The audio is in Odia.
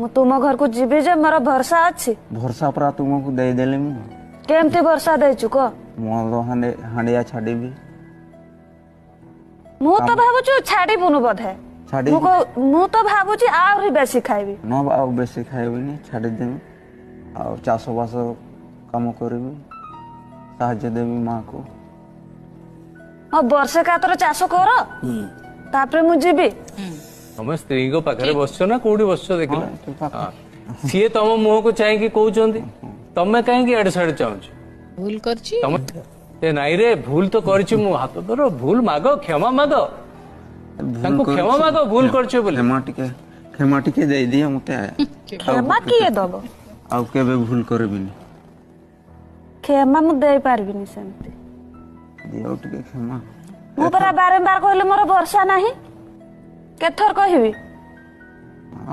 ମୁଁ ତୁମ ଘରକୁ ଯିବି ଯେ ମୋର ଭରସା ଅଛି। ଭରସା ପରା ତୁମକୁ ଦେଇଦେଲି ମୁଁ। କେମିତି ଭରସା ଦେଇଛୁ କହ? ମଦ ହାଣ୍ଡିଆ ଛାଡ଼ିବି। ମୁଁ ତ ଭାବୁଛୁ ଛାଡ଼ିବୁନୁ ବୋଧେ। ଛାଡ଼ିବି। ମୁଁ ତ ଭାବୁଛି ଆହୁରି ବେଶୀ ଖାଇବି। ନ, ଆଉ ବେଶୀ ଖାଇବିନି, ଛାଡ଼ିଦେବି। ଆଉ ଚାଷବାସ କାମ କରିବି, ସାହାଯ୍ୟ ଦେବି ମାକୁ। ହଁ, ବର୍ଷେ କାତର ଚାଷ କର, ତାପରେ ମୁଁ ଯିବି। ତମେ ସ୍ତ୍ରୀଙ୍କ ପାଖରେ ବସିଛ ନା କୋଉଠି ବସିଛ ଦେଖିଲ? ହଁ, ଏଠି ପାଖରେ। ସିଏ ତମ ମୁହଁକୁ ଚାହିଁକି କହୁଛନ୍ତି, ତମେ କାହିଁକି ଆଡେ ସାଡେ ଚାହୁଁଛ? ଭୁଲ କରିଛି। ତମେ ଏ ନାଇଁ ରେ, ଭୁଲ ତ କରିଛି ମୁଁ, ହାତ ଧର, ଭୁଲ ମାଗ, କ୍ଷମା ମାଗ। ଭୁଲ ତାଙ୍କୁ କ୍ଷମା କରିଛି। ମାଗ, ଭୁଲ କରିଛ ବୋଲି। କ୍ଷମା ଟିକେ ଦେଇଦିଅ ମତେ। କ୍ଷମା କିଏ ଦବ? ଆଉ କେବେ ଭୁଲ କରିବିନି। କ୍ଷମା ମୁଁ ଦେଇପାରିବିନି ସେମିତି। ଦିଅ ଟିକେ କ୍ଷମା। ମୁଁ ପରା ବାରମ୍ବାର କହିଲି ମୋର ଭରସା ନାହିଁ, କେଥର କହିବି?